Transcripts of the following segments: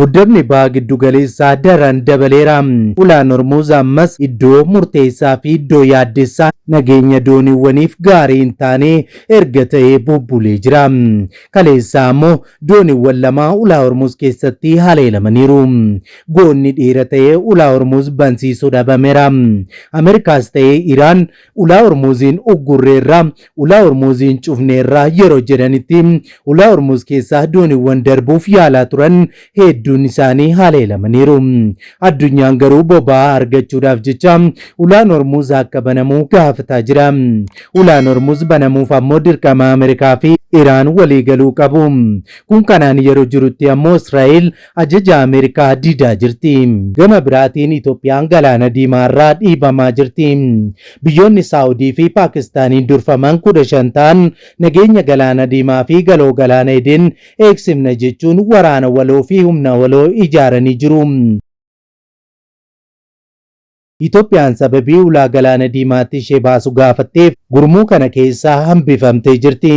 Muddamni Baha Giddu Galeessaa daran dabaleera. Ulaan Hormuuz ammas iddoo murteessaa fi iddoo yaaddessaa nageenya dooniiwwaniif gaarii hin taane erga ta'ee bubbulee jira. Kaleessa ammoo dooniiwwan lama ulaa Hormuuz keessatti haleelamaniiru. Goonni dhiira ta'ee ulaa Hormuuz bansiisu dhabameera. Ameerikaas ta'ee Iraan Ulaa Hormuuziin uggurreerra, Ulaa Hormuuziin cufneerra yeroo jedhanitti Ulaa Hormuuz keessa dooniiwwan darbuuf yaalaa turan hedduun isaanii haleelamaniiru. Addunyaan garuu boba'aa argachuudhaaf jecha Ulaan Hormuuz akka banamu gaafataa jira. Ulaan Hormuuz banamuuf ammoo dirqama Ameerikaa fi Iraan waliigaluu qabu. Kun kanaan yeroo jirutti ammoo Israa'el ajaja Ameerikaa didaa jirti. Gama biraatiin Itoophiyaan Galaana Diimaarraa dhiibamaa jirti. Biyyoonni Saa'udii fi Paakistaaniin durfaman 15 ta'an nageenya Galaana Diimaa fi Galoo Galaana Eden eegsifna jechuun waraana waloo fi humna waloo ijaaranii jiru. Itoophiyaan sababii ulaa Galaana Diimaatti ishee baasu gaafatteef gurmuu kana keessaa hambifamtee jirti.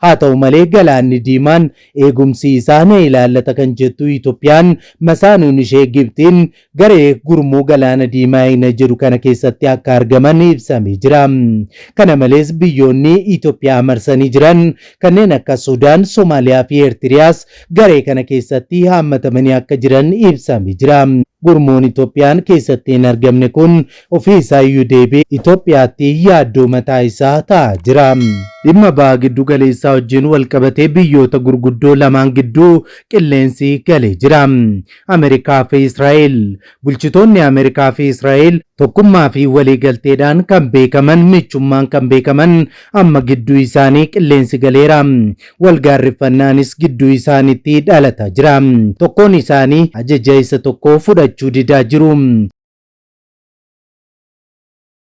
Haa ta'u malee Galaanni Diimaan eegumsi isaa na ilaallata kan jettu Itoophiyaan masaanuun ishee Gibxiin garee gurmuu Galaana Diimaa eegna jedhu kana keessatti akka argaman ibsamee jira. Kana malees biyyoonni Itoophiyaa marsanii jiran kanneen akka Sudaan, Somaaliyaa fi Eertiriyaas garee kana keessatti haammatamanii akka jiran ibsamee jira. Gurmuun Itoophiyaan keessatti hin argamne kun ofii isaa iyyuu deebi'ee Itoophiyaatti yaaddoo mataa isaa ta'aa jira. Dhimma Baha Giddu Galeessaa wajjin walqabatee biyyoota gurguddoo lamaan gidduu qilleensi galee jira. Ameerikaa fi Israa'el. Bulchitoonni Ameerikaa fi Israa'el tokkummaa fi waliigalteedhaan kan beekaman, michummaan kan beekaman amma gidduu isaanii qilleensi galeera. Wal gaarreffannaanis gidduu isaaniitti dhalataa jira. Tokkoon isaanii ajaja isa tokkoo fudhachuu didaa jiru.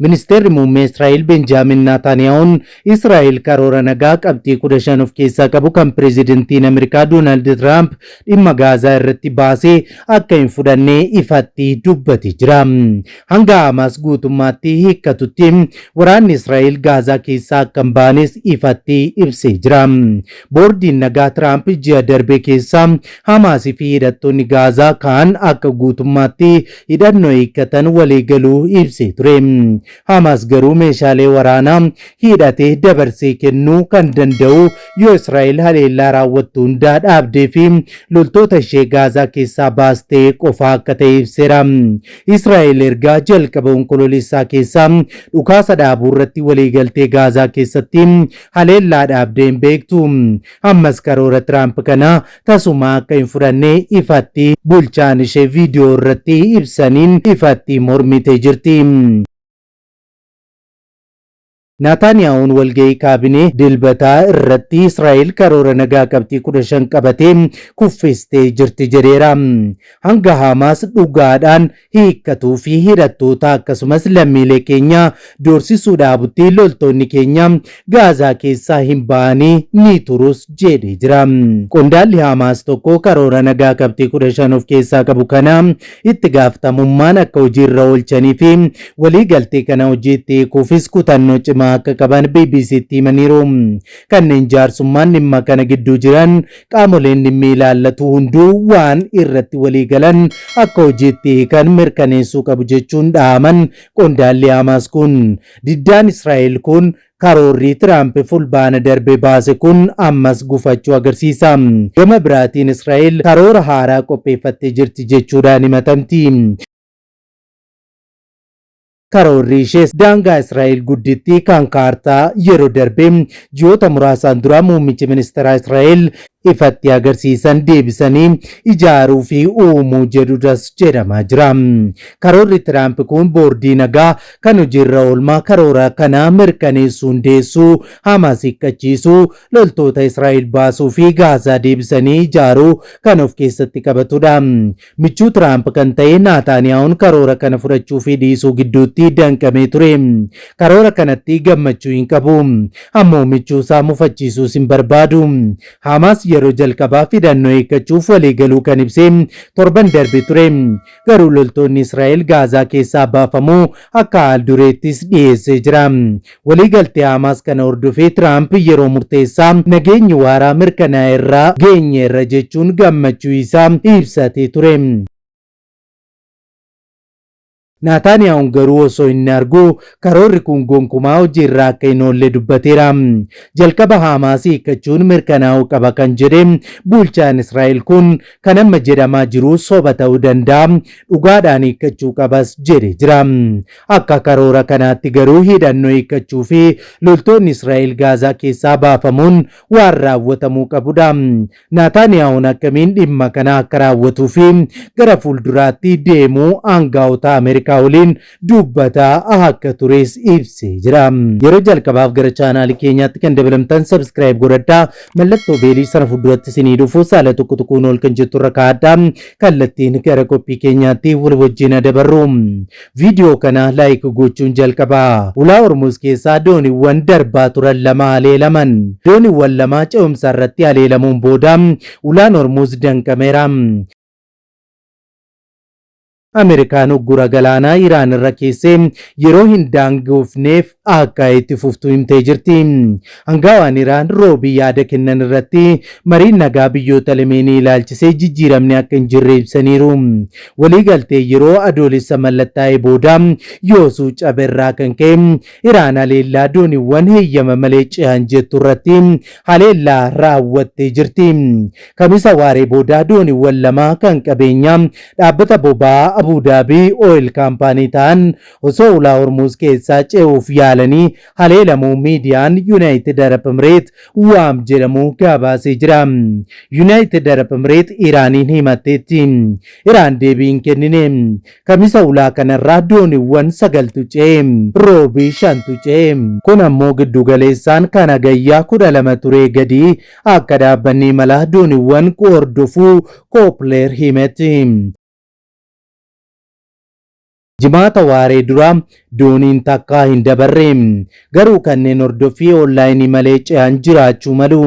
Ministeerri Muummee Israa'el Benjaamin Naataaniyaahuun Israa'el karoora nagaa qabxii 15 of keessaa qabu kan Pireezidantiin Ameerikaa Doonaald Tiraamp dhimma Gaazaa irratti baase akka hin fudhanne ifatti dubbatee jira. Hanga Hamaas guutummaatti hiikkatutti waraanni Israa'el Gaazaa keessaa akka hin baanes ifatti ibsee jira. Boordiin nagaa Tiraamp ji'a darbe keessa Hamaas fi hidhattoonni Gaazaa kaan akka guutummaatti hidhannoo hiikkatan waliigaluu ibsee ture. Hamaas garuu meeshaalee waraanaa hidhate dabarsee kennuu kan danda'u yoo Israa'el haleellaa raawwattu hundaa dhaabdee fi loltoota ishee Gaazaa keessaa baastee qofa akka ta'e ibseera. Israa'el erga jalqaba Onkoloolessaa keessa dhukaasa dhaabuu irratti waliigaltee Gaazaa keessatti haleellaa dhaabdee hin beektu. Ammas karoora Tiraamp kana tasumaa akka hin fudhanne ifatti bulchaan ishee viidiyoo irratti ibsaniin ifatti mormitee jirti. Naataaniyaahuun walga'ii kaabinee Dilbataa irratti Israa'el karoora nagaa qabxii 15 qabate kuffistee jirti jedheera. Hanga Haamaas dhugaadhaan hiikkatuu fi hidhattoota akkasumas lammiilee keenya doorsisuu dhaabutti loltoonni keenya Gaazaa keessaa hin ba'anii ni turus jedhee jira. Qondaalli Haamaas tokko karoora nagaa qabxii 15 of keessaa qabu kana itti gaafatamummaan akka hojiirra oolchanii fi walii galtee kana hojiitti hiikuufis kutannoo cimaa akka qaban BBCtti himaniiru. Kanneen jaarsummaan dhimma kana gidduu jiran qaamoleen dhimmi ilaallatu hunduu waan irratti walii galan akka hojiitti hiikan mirkaneessuu qabu jechuun dhaaman qondaalli Hamaas kun. Diddaan Israa'el kun karoorri Tiraamp Fulbaana darbe baase kun ammas gufachuu agarsiisa. Gama biraatiin Israa'el karoora haaraa qopheeffattee jirti jechuudhaan himatamti. Karoorri ishees daangaa Israa'el guddittii kan kaartaa yeroo darbe ji'oota muraasaan dura muummichi ministeeraa Israa'el ifatti agarsiisan deebisanii ijaaruu fi uumuu jedhudhas jedhamaa jira. Karoorri Tiraamp kun boordii nagaa kan hojiirra oolmaa karoora kanaa mirkaneessu hundeessuu, Hamaas hiikkachiisuu, loltoota Israa'el baasuu fi Gaazaa deebisanii ijaaruu kan of keessatti qabatudha. Michuu Tiraamp kan ta'e Naataaniyaa'uun karoora kana fudhachuu fi dhiisuu gidduutti danqamee ture. Karoora kanatti gammachuu hin qabu. Ammoo michuu isaa mufachiisuus hin barbaadu. Hamaas yeroo jalqabaaf hidhannoo hiikkachuuf waliigaluu kan ibse torban darbe ture. Garuu loltoonni Israa'el Gaazaa keessaa baafamuu akka haal dureettis dhiyeessee jira. Waliigaltee Hamaas kana hordofee Tiraamp yeroo murteessaa nageenyi waaraa mirkanaa'e irra geenyeerra jechuun gammachuu isaa ibsatee ture. Naataaniyaa'uun garuu osoo inni argu karoorri kun gonkumaa hojiirra akka hin oolle dubbateera. Jalqaba Hamaas hiikkachuun mirkanaa'uu qaba kan jedhe bulchaan Israa'el kun, kan amma jedhamaa jiru soba ta'uu danda'a, dhugaadhaan hiikkachuu qabas jedhe jira. Akka karoora kanaatti garuu hidhannoo hiikkachuu fi loltoonni Israa'el Gaazaa keessaa baafamuun waan raawwatamuu qabudha. Naataaniyaa'uun akkamiin dhimma kana akka raawwatuu fi gara fuulduraatti deemuu aangaa'ota Ameerikaa waliin dubbataa akka tures ibsee jira. Yeroo jalqabaaf gara chaanaalii keenyaatti kan dabalamtan subscribe godhadhaa. Mallattoo bell sana fuulduratti isinii dhufu saala tokko tokkoon ol kan jettu irra kaa'adhaa. Kallattiin gara qophii keenyaatti wal wajjin dabarru. Viidiyoo kana like gochuun jalqaba. Ulaa Hormuz keessaa dooniiwwan darbaa turan lama haleelaman. Dooniiwwan lama ce'umsa irratti haleelamuun booda ulaan Hormuz danqameera. Ameerikaan uggura galaanaa Iraan irra keessee yeroo hin daangofneef akka itti fuftu himtee jirti. Hangaawaan Iraan Roobii yaada kennan irratti mariin nagaa biyyoota lameenii ilaalchisee jijjiiramni akka hin jirre ibsaniiru. Waliigaltee yeroo Adoolessa mallattaa'ee booda yoosuu cabe irraa kan ka'e Iraan haleellaa dooniiwwan heeyyama malee ce'an jettu irratti haleellaa raawwattee jirti. Kamisa waaree booda dooniiwwan lama kan qabeenya dhaabbata boba'aa Abu Dhabi Oil Company ta'an osoo ulaa Hormuz keessaa ce'uuf yaalanii haleelamuu miidiyaan United Arab Emirates Wam jedhamu gabaasee jira. United Arab Emirates Iraaniin himatteetti. Iraan deebii hin kennine. Kamisa ulaa kanarraa dooniiwwan sagaltu ce'e. Roobii shantu ce'e. Kun ammoo giddu galeessaan kan Hagayyaa 12 turee gadi akka dhaabbanni imala dooniiwwan hordofuu Kpler himetti. Jimaata waaree dura dooniin takkaa hin dabarre. Garuu kanneen hordoffii onlaayinii malee ce'an jiraachuu malu.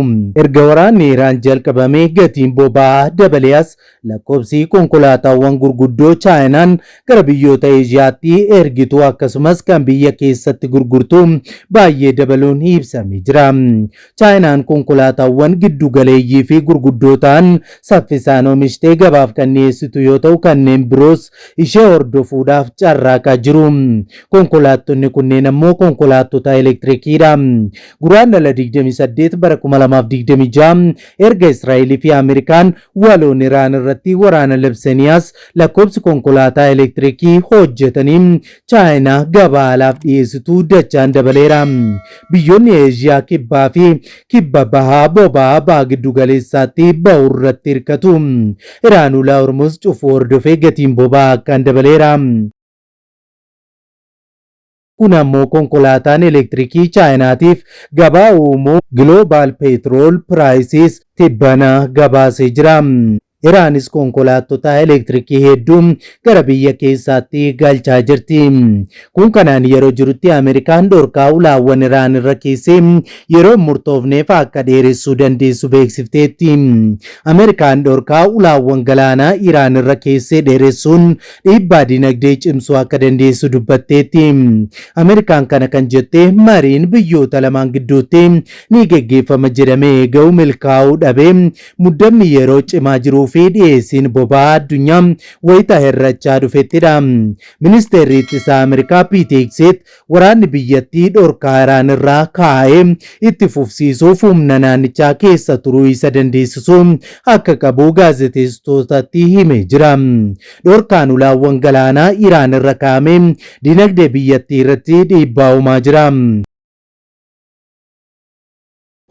Erga waraanni Iraan jalqabamee gatiin boba'aa dabalee as lakkoofsi konkolaataawwan gurguddoo Chaayinaan gara biyyoota Eeshiyaatti ergitu akkasumas kan biyya keessatti gurgurtu baay'ee dabaluun ibsamee jira. Chaayinaan konkolaataawwan giddu galeeyyii fi gurguddoo ta'an saffisaan oomishtee gabaaf kan dhiyeessitu yoo ta'u, kanneen biroos ishee hordofuudhaaf carraaqaa jiru. Konkolaattonni kunneen ammoo konkolaattota elektirikiidha. Guraandhala 28 bara 2026 erga Israa'elii fi Ameerikaan waloon Iraan irratti waraana labsanii as lakkoofsi konkolaataa elektirikii hojjetanii Chaayinaa gabaa alaaf dhiyeessitu dachaan dabaleera. Biyyoonni Eeshiyaa Kibbaa fi Kibba Bahaa boba'aa baha giddu galeessaatti bahu irratti hirkatu. Iraan ulaa Hormuz cufuu hordofee gatiin boba'aa akkaan dabaleera. Kun ammoo konkolaataan elektirikii Chaayinaatiif gabaa uumuu Global Petrol Prices tibbana gabaasee jira. Iraanis konkolaattota elektirikii hedduu gara biyya keessaatti galchaa jirti. Kun kanaan yeroo jirutti Ameerikaan dhorkaa ulaawwan Iraan irra keessee yeroo murtoofneef akka dheeressuu dandeessu beeksifteetti. Ameerikaan dhorkaa ulaawwan galaanaa Iraan irra keessee dheeressuun dhiibbaa dinagdee cimsuu akka dandeessu dubbatteetti. Ameerikaan kana kan jette mariin biyyoota lamaan gidduutti ni geggeeffama jedhamee eegamu milkaa'uu dhabee muddamni yeroo cimaa jiruu fi dhiyeessiin boba'aa addunyaa wayita hir'achaa dhufettidha. Ministeerri ittisaa Ameerikaa Pete Hegseth waraanni biyyattii dhorkaa Iraan irraa kaa'ee itti fufsiisuuf humna naannichaa keessa turuu isa dandeessisu akka qabu gaazexeessitootatti himee jira. Dhorkaan ulaawwan galaanaa Iraan irra kaa'ame dinagdee biyyattii irratti dhiibbaa uumaa jira.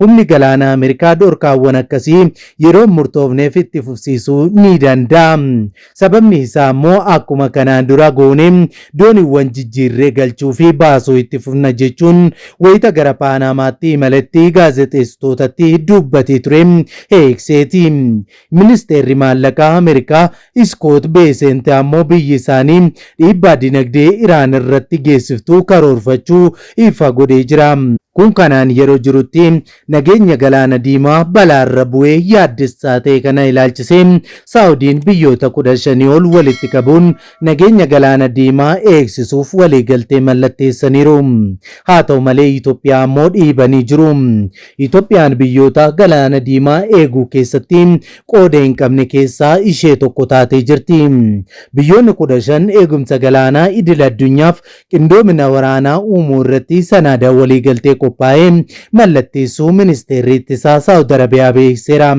Humni galaanaa Ameerikaa dhorkaawwan akkasii yeroo murtoofneef itti fufsiisuu ni danda'a. Sababni isaa immoo akkuma kanaan dura goone dooniiwwan jijjiirree galchuu fi baasuu itti fufna jechuun wayita gara Paanaamaatti imaletti gaazexeessitootatti dubbatee ture Hegseth. Ministeerri maallaqaa Ameerikaa Scott Bessent ammoo biyyi isaanii dhiibbaa dinagdee Iraan irratti geessiftuu karoorfachuu ifa godhee jira. Kun kanaan yeroo jirutti nageenya Galaana Diimaa balaarra bu'ee yaaddessaa ta'e kana ilaalchisee Saawudiin biyyoota 15 ol walitti qabuun nageenya Galaana Diimaa eegsisuuf waliigaltee mallatteessaniiru. Haa ta'u malee Itoophiyaa ammoo dhiibanii jiru. Itoophiyaan biyyoota Galaana Diimaa eeguu keessatti qooda hin qabne keessaa ishee tokko taatee jirti. Biyyoonni 15 eegumsa galaanaa idil addunyaaf Qindoomina waraanaa uumuu irratti sanada waliigaltee qophaa'e mallatteessuu Ministeerri Ittisaa Saawud Arabiyaa beeksiseera.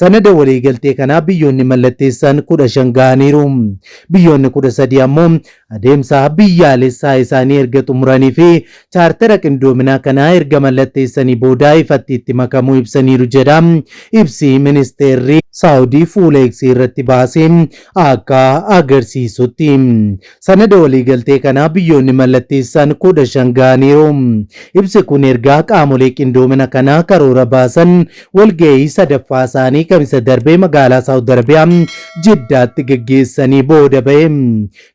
Sanada waliigaltee kana biyyoonni mallatteessan 15 gahaniiru. Biyyoonni 13 ammoo adeemsa biyyaalessaa isaanii erga xumuranii fi chaartera qindoominaa kana erga mallatteessanii booda ifatti itti makamuu ibsaniiru jedha ibsi ministeerri Saawudii fuula X irratti baase akka agarsiisutti. Sanada waliigaltee kana biyyoonni mallatteessan 15 gahaniiru. Ibsi kun erga qaamolee qindoomina kanaa karoora baasan walgahii sadaffaa isaanii Kamisa darbe magaalaa Saawud Arabiyaa Jiddaatti gaggeessanii booda bahe.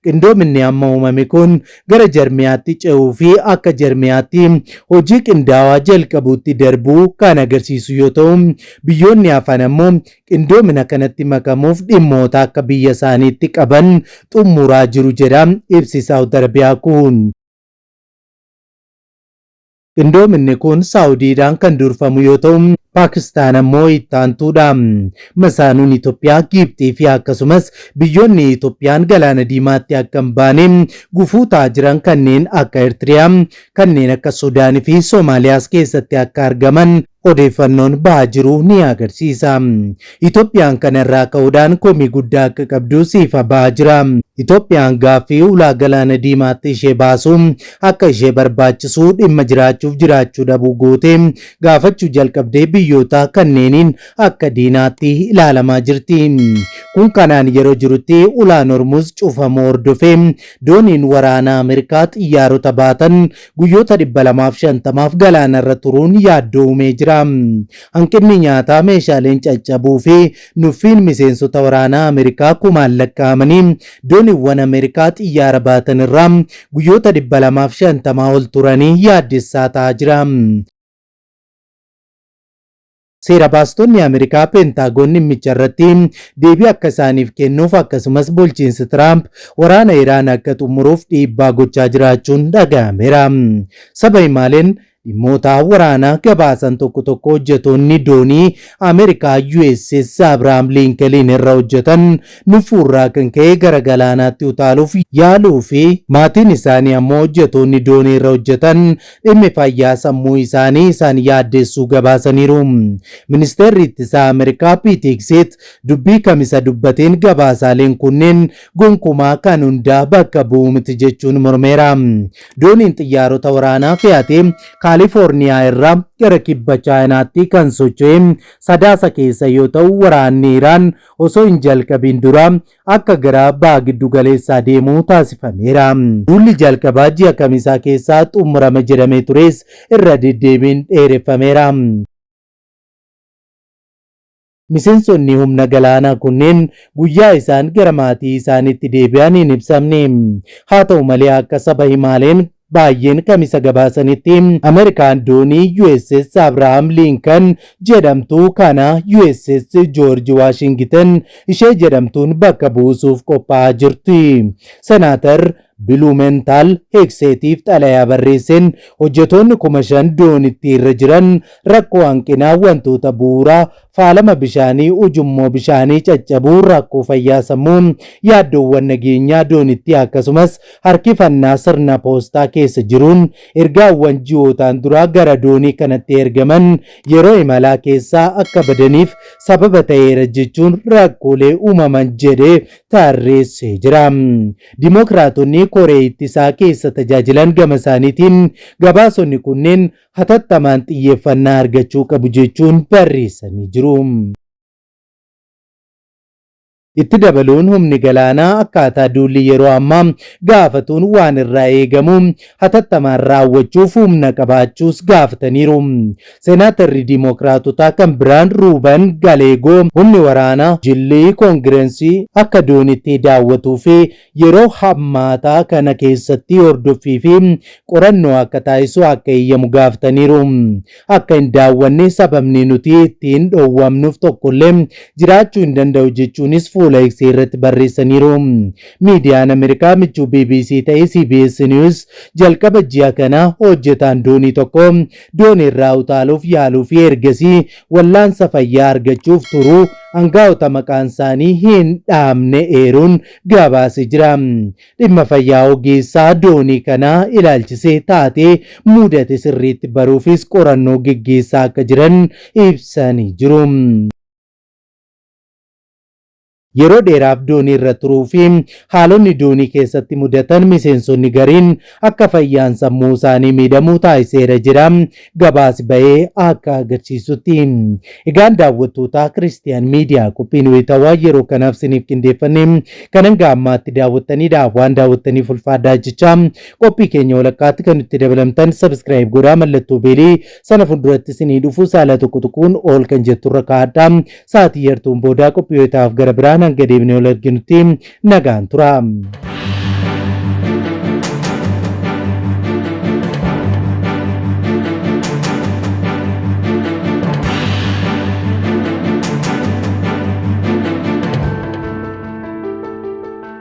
Qindoominni amma uumame kun gara jarmiyaatti ce'uu fi akka jarmiyaatti hojii qindaawaa jalqabuutti darbuu kan agarsiisu yoo ta'u, biyyoonni hafan ammoo qindoomina kanatti makamuuf dhimmoota akka biyya isaaniitti qaban xummuraa jiru jedha ibsi Saawud Arabiyaa kun. Qindoominni kun Saawudiidhaan kan durfamu yoo ta'u, Paakistaan ammoo itti aantuudha. Masaanuun Itoophiyaa, Gibxii fi akkasumas biyyoonni Itoophiyaan Galaana Diimaatti akka hin baane gufuu ta'aa jiran kanneen akka Ertiriyaa, kanneen akka Sudaan fi Somaaliyaas keessatti akka argaman odeeffannoon bahaa jiru ni agarsiisa. Itoophiyaan kana irraa ka'uudhaan komii guddaa akka qabdus ifa bahaa jira. Itoophiyaan gaaffii ulaa Galaana Diimaatti ishee baasuu akka ishee barbaachisu dhimma jiraachuuf jiraachuu dhabuu gootee gaafachuu jalqabdee biyyoota kanneeniin akka diinaatti ilaalamaa jirti. Kun kanaan yeroo jirutti ulaan Hormuz cufamuu hordofee dooniin waraanaa Ameerikaa xiyyaarota baatan guyyoota 250f galaanarra turuun yaaddoo uumee jira. Hanqinni nyaataa, meeshaaleen caccabuu fi nuffiin miseensota waraanaa Ameerikaa kumaan lakkaa'amanii dooniiwwan Ameerikaa xiyyaara baatan irraa guyyoota 250 ol turanii yaaddessaa ta'aa jira. Seera baastonni Ameerikaa Peentaagoon dhimmicha irratti deebii akka isaaniif kennuuf akkasumas bulchiinsi Tiraamp waraana Iraan akka xumuruuf dhiibbaa gochaa jiraachuun dhaga'ameera. Saba himaaleen dhimmoota waraanaa gabaasan tokko tokko hojjetoonni doonii Ameerikaa USS Abrahaam Liinkeliin irra hojjetan nuffuurraa kan ka'e gara galaanaatti utaaluuf yaaluu fi maatiin isaanii ammoo hojjetoonni doonii irra hojjetan dhimmi fayyaa sammuu isaanii isaan yaaddessuu gabaasaniiru. Ministeerri Ittisaa Ameerikaa Piit Heegseet dubbii Kamisa dubbateen gabaasaaleen kunneen gonkumaa kan hundaa bakka bu'u miti jechuun mormeera. Dooniin xiyyaarota waraanaa fe'ate Kaalifoorniyaa irraa gara kibba Chaayinaatti kan socho'e Sadaasa keessa yoo ta'u waraanni Iraan osoo hin jalqabiin dura akka gara Baha Giddugaleessaa deemu taasifameera. Duulli jalqabaa ji'a Kamisaa keessa xumurama jedhamee tures irra deddeebiin dheereffameera. Miseensonni humna galaanaa kunneen guyyaa isaan gara maatii isaaniitti deebi'an hin ibsamne. Haa ta'u malee akka saba himaaleen baay'een Kamisa gabaasanitti Ameerikaan doonii USS Abrahaam Liinkan jedhamtu kana USS Joorji Waashingitan ishee jedhamtuun bakka buusuuf qophaa'aa jirti. Senaatar Biluumentaal Heegseetiif xalayaa barreesseen hojjetoonni 5,000 doonittii irra jiran rakkoo hanqina wantoota bu'uuraa, faalama bishaanii, ujummoo bishaanii caccabuu, rakkoo fayyaa sammuu, yaaddoowwan nageenyaa doonittii akkasumas harkifannaa sirna poostaa keessa jiruun ergaawwan ji'ootaan dura gara doonii kanatti ergaman yeroo imalaa keessa akka badaniif sababa ta'eera jechuun rakkoolee uumaman jedhe tarreessee jira. Dimookiraatonni Koree Ittisaa keessa tajaajilan gama isaaniitiin gabaasonni kunneen hatattamaan xiyyeeffannaa argachuu qabu jechuun barreessanii jiru. Itti dabaluun humni galaanaa akkaataa duulli yeroo ammaa gaafatuun waan irraa eegamu hatattamaan raawwachuuf humna qabaachuus gaafataniiru. Seenaatarri Dimookiraatotaa kan biraan Ruuban Galeegoo humni waraanaa jilli Koongirensii akka doonitti daawwatuu fi yeroo hammaataa kana keessatti hordoffii fi qorannoo akka taasisu akka eeyyamu gaafataniiru. Akka hin daawwanne sababni nuti ittiin dhoowwamnuuf tokkollee jiraachuu hin danda'u jechuunis fuula X irratti barreessaniiru. Miidiyaan Ameerikaa michuu BBC ta'e CBS News jalqaba ji'a kana hojjetaan doonii tokko doonii irraa utaaluuf yaaluu fi ergasii wallaansa fayyaa argachuuf turuu hangaa'ota maqaan isaanii hin dhaamne eeruun gabaasee jira. Dhimma fayyaa ogeessaa doonii kanaa ilaalchisee taatee mudate sirriitti baruufis qorannoo geggeessaa akka jiran ibsanii jiru. Yeroo dheeraaf doonii irra turuu fi haalonni doonii keessatti mudatan miseensonni gariin akka fayyaan sammuu isaanii miidhamuu taasiseera jedha gabaasi bahee akka agarsiisutti. Egaan daawwattootaa Kiristiyaan Miidiyaa qophiin wayitaawaa yeroo kanaaf siniif qindeeffanne kan hanga ammaatti daawwattanidha. Waan daawwattaniif ulfaadhaa jecha qophii keenya walakkaatti kan nutti dabalamtan subscribe godhaa mallattoo beelii sana fuulduratti sinii dhufu saala tokko tuquun ol kan jetturra kaa'adhaa. Sa'aatii yartuun boodaa qophii wayitaaf gara biraan hanga deebinee ol arginutti nagaan tura.